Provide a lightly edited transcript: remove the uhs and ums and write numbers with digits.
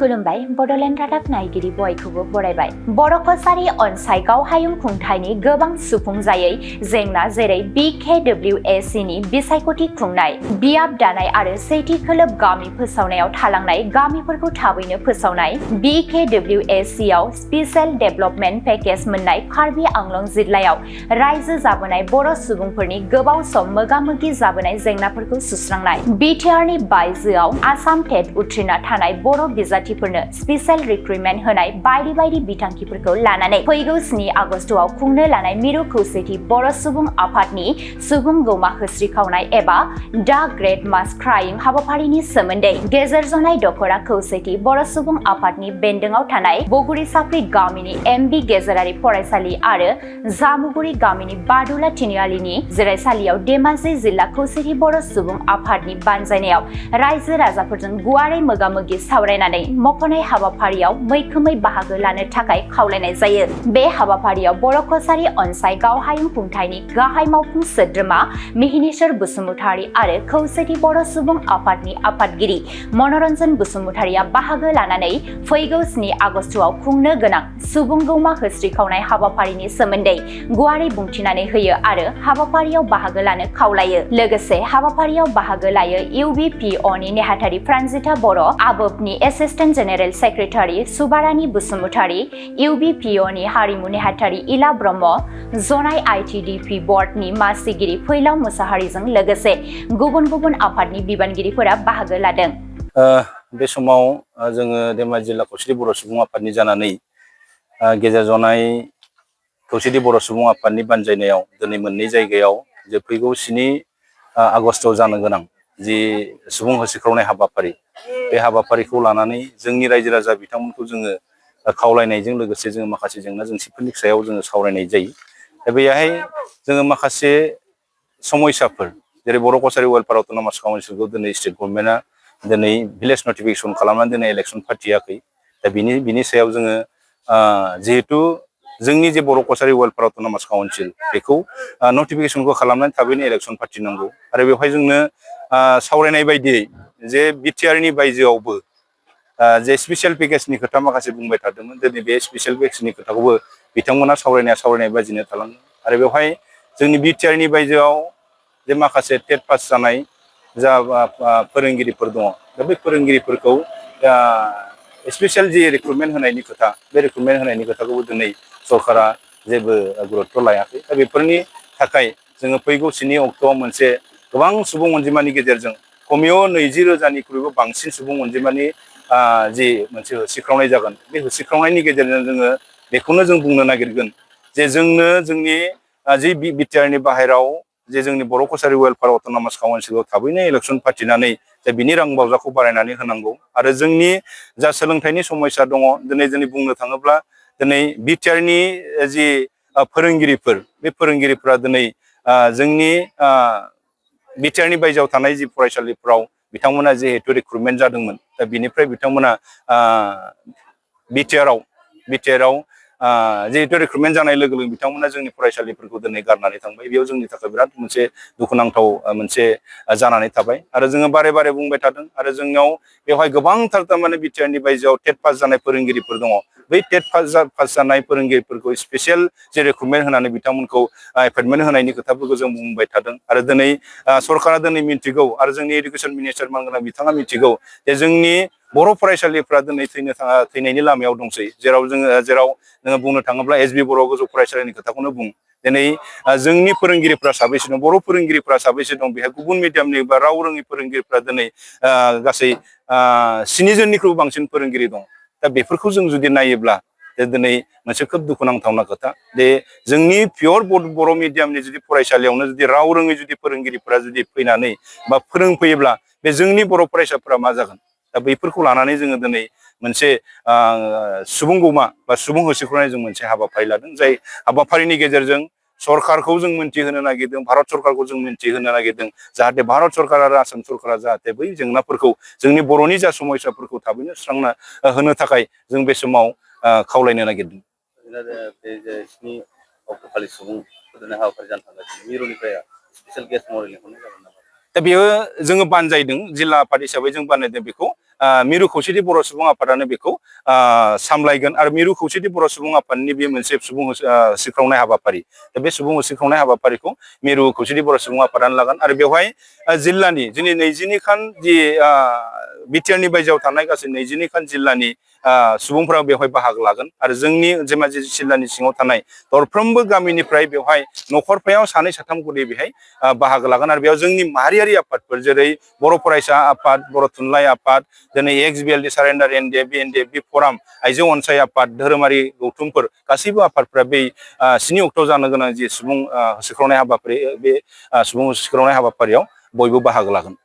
खुलुमबाय बड'लेण्ड रादाब नायगिरि बयखौबो बरायबाय। बर' कसारी अनसाय गावहायुं खुंथायनि गोबां सुफुंजायै जेंना जेरै BKWAC नि बिसायख'थि खुंनाय, बियाब दानाय आरो सेथि खोलोब गामि फोसावनायाव थालांनाय गामिफोरखौ थाबैनो फोसावनाय, BKWAC आव स्पेशेल डेभेलपमेन्ट पेकेज मोननाय कार्बि आंलं जिल्लायाव रायजो जाबोनाय बर' सुबुंफोरनि गोबाव सम मोगा-मोगि जाबोनाय जेंनाफोरखौ सुस्रांनाय, बिटिआरनि बायजोआव आसाम टेट उथ्रिना थानाय बर' बिजाथिफोरनो स्पेशेल रिक्रुटमेन्ट होनाय बायदि बायदि बिथांखिफोरखौ लानानै फैगौ 7 आगस्टआव खुंनो लानाय मिरु खौसेथि बर' सुबुं आफादनि सुबुं गौमा होस्रिखावनाय एबा दा ग्रेट मास क्राइम हाबाफारिनि सोमोन्दै गेजेर जनाय दखरा खौसेथि बर' सुबुं आफादनि बेन्दोंआव थानाय बगुरिसाफ्रि गामिनि MB गेजेरारि फरायसालि आरो जामुगुरि गामिनि बादुला तिनिआलिनि जिरायसालियाव धेमाजि जिल्ला खौसेथि बर' सुबुं आफादनि बानजायनायाव रायजो राजाफोरजों गुवारै मोगा-मोगि सावरायनानै मख'नाय हाबाफारियाव मैखोमै बाहागो लानो थाखाय खावलायनाय जायो। बे हाबाफारियाव बर' कसारी अनसाय गावहायुं खुंथायनि गाहाय मावफुं सोद्रोमा मिहिनीश्वर बसुमतारी आरो खौसेथि बर' सुबुं आफादनि आफादगिरि मनरन्जन बसुमतारीया बाहागो लानानै फैगौ 7 आगस्टआव खुंनो गोनां सुबुं गौमा होस्रिखावनाय हाबाफारिनि सोमोन्दै गुवारै बुंथिनानै होयो आरो हाबाफारियाव बाहागो लानो खावलायो। लोगोसे हाबाफारियाव बाहागो लायो UBPOनि नेहाथारि प्रान्जिता बर', आबोबनि एसिस्टेन्ट जेनेरेल सेक्रेटारि सुबारानी बसुमतारी, UBPOनि हारिमु नेहाथारि इला ब्रह्म, जनाय ITDP बर्डनि मासिगिरि फैलाव मुसाहारिजों लोगोसे गुबुन गुबुन आफादनि बिबानगिरिफोरा बाहागो लादों। बे समाव जोङो धेमाजि जिल्ला खौसेथि बर' सुबुं आफादनि जानानै गेजेर जनाय खौसेथि बर' सुबुं आफादनि बानजायनायाव दिनै मोननै जायगायाव जे फैगौ 7 आगस्टआव जानो गोनां जि सुबुं होस्रिखावनाय हाबाफारि, बे हाबाफारिखौ लानानै जोंनि रायजो राजा बिथांमोनखौ जोङो खावलायनायजों लोगोसे जोङो माखासे जेंना जेंसिफोरनि सायाव जोङो सावरायनाय जायो। दा बेहाय जोङो माखासे समयसाफोर जेरै बर' कसारी वेलफेयार अट'नमास काउन्सिलखौ दिनै स्टेट गभर्नमेन्टआ दिनै भिलेज नटिफिकेसन खालामनानै दिनै इलेक्सन फाथियाखै। दा बिनि सायाव जोङो जिहेथु जोंनि जे बर' कसारी वेलफेयार अट'नमास काउन्सिल बेखौ नटिफिकेसनखौ खालामनानै थाबैनो इलेक्सन फाथिनांगौ आरो बेवहाय जोंनो सावरायनाय बायदियै जे बिटिआरनि बायजोआवबो जे स्पेशेल पेकेजनि खोथा माखासे बुंबाय थादोंमोन, दिनै बे स्पेशेल पेकेजनि खोथाखौबो बिथांमोना सावरायनाय बायदिनो थालांदों आरो बेवहाय जोंनि बिटिआरनि बायजोआव जे माखासे टेट पास जानाय जा फोरोंगिरिफोर दङ, दा बे फोरोंगिरिफोरखौ स्पेशेल जि रिक्रुटमेन्ट होनायनि खोथा, बे रिक्रुटमेन्ट होनायनि खोथाखौबो दिनै सरकारा जेबो गुरुत्व लायाखै। दा बेफोरनि थाखाय जोङो फैगौ 7 अक्ट'आव मोनसे गोबां सुबुं अनजिमानि गेजेरजों खमैबो 20,000निख्रुइबो बांसिन सुबुं अनजिमानि जि मोनसे होस्रिखावनाय जागोन, बे होस्रिखावनायनि गेजेरजों जोङो बेखौनो जों बुंनो नागिरगोन जे जोंनो जोंनि जि बिटिआरनि बाहेराव जे जोंनि बर' कसारी वेलफेयार अट'नमास काउन्सिलखौ थाबैनो इलेक्सन फाथिनानै जे बिनि रां बावजाखौ बारायनानै होनांगौ आरो जोंनि जा सोलोंथाइनि समयसा दङ, दिनै बुंनो थाङोब्ला दिनै बिटिआरनि जि फोरोंगिरिफोर, बे फोरोंगिरिफोरा दिनै जोंनि बिटिआरनि बायजोआव थानाय जि फरायसालिफोराव बिथांमोना जिहेतु रिक्रुटमेन्ट जादोंमोन, दा बिनिफ्राय बिथांमोना बिटिआरआव जिहेतु रिक्रुटमेन्ट जानाय लोगो लोगो बिथांमोना जोंनि फरायसालिफोरखौ दिनै गारनानै थांबाय। बेयाव जोंनि थाखाय बिराद मोनसे दुखुनांथाव मोनसे जानानै थाबाय आरो जोङो बारे बारे बुंबाय थादों आरो जोंनाव बेवहाय गोबांथार थारमाने बिटिआरनि बायजोआव टेट पास जानाय फोरोंगिरिफोर दङ। बै टेट पास जानाय फोरोंगिरिफोरखौ स्पेशेल जे रिक्रुटमेन्ट होनानै बिथांमोनखौ एपइन्टमेन्ट होनायनि खोथाफोरखौ जों बुंबाय थादों आरो दिनै सरकारा दिनै मिन्थिगौ आरो जोंनि एडुकेसन मिनिस्टार मानगोनां बिथाङा मिन्थिगौ जे जोंनि बर' फरायसालिफ्रा दिनै थैनायनि लामायाव दंसै। जेराव नोङो बुंनो थाङोब्ला SB बर' गोजौ फरायसालिनि खोथाखौनो बुं, दिनै जोंनि फोरोंगिरिफ्रा साबैसे दं, बर' फोरोंगिरिफ्रा साबैसे दं, बेहाय गुबुन मिडियामनि बा राव रोङि फोरोंगिरिफ्रा दिनै गासै 7 जननिख्रुइबो बांसिन फोरोंगिरि दं। दा बेफोरखौ जों जुदि नायोब्ला दिनै मोनसे खोब दुखुनांथावना खोथा जे जोंनि पियर बर' मिडियामनि जुदि फरायसालियावनो जुदि राव रोङै जुदि फोरोंगिरिफोरा जुदि फैनानै बा फोरोंफैयोब्ला बे जोंनि बर' फरायसाफोरा मा जागोन? दा बैफोरखौ लानानै जोङो दिनै मोनसे सुबुं गौमा बा सुबुं होस्रिखावनाय जों मोनसे हाबाफारि लादों, जाय हाबाफारिनि गेजेरजों सरकारखौ जों मिन्थिहोनो नागिरदों, भारत सरकारखौ जों मिन्थिहोनो नागिरदों, जाहाथे भारत सरकार आरो आसाम सरकारा जाहाथे बै जेंनाफोरखौ जोंनि बर'नि जा समयसाफोरखौ थाबैनो सुस्रांना होनो थाखाय जों बे समाव खावलायनो नागिरदों। स्नि अक्ट'खालि सुबुं फोथारनाय हाबाफारि जानो थांगासिनो मिरुनिफ्राय स्पेशेल गेस्ट महरै लेंहरनाय जागोन नामा? दा बेयो जोङो बानजायदों, जिल्ला आफाद हिसाबै जों बानायदों बेखौ मिरु खौसेथि बर' सुबुं आफादानो बेखौ सामलायगोन आरो मिरु खौसेथि बर' सुबुं आफादनि बे मोनसे सुबुं होसिख्रावनाय हाबाफारि। दा बे सुबुं होसिख्रावनाय हाबाफारिखौ मिरु खौसेथि बर' सुबुं आफादानो लागोन आरो बेवहाय जिल्लानि जोंनि 22 खान जि बिटिआरनि बायजोआव थानाय गासै 22 खान जिल्लानि सुबुंफोरा बेवहाय बाहागो लागोन आरो जोंनि धेमाजि जिल्लानि सिङाव थानाय दरफ्रोमबो गामिनिफ्राय बेवहाय न'खरफायाव 2 3 खरि बेहाय बाहागो लागोन आरो बेयाव जोंनि माहारियारि आफादफोर जेरै बर' फरायसा आफाद, बर' थुनलाइ आफाद, दिनै XBLD सारेन्डार NDF फराम, आइजो अनसाय आफाद, धोरोमारि गौथुमफोर गासैबो आफादफ्रा बै 7 अक्ट'आव जानो गोनां जि सुबुं होसिख्रावनाय हाबाफारि बे सुबुं होसिख्रावनाय हाबाफारियाव बयबो बाहागो लागोन।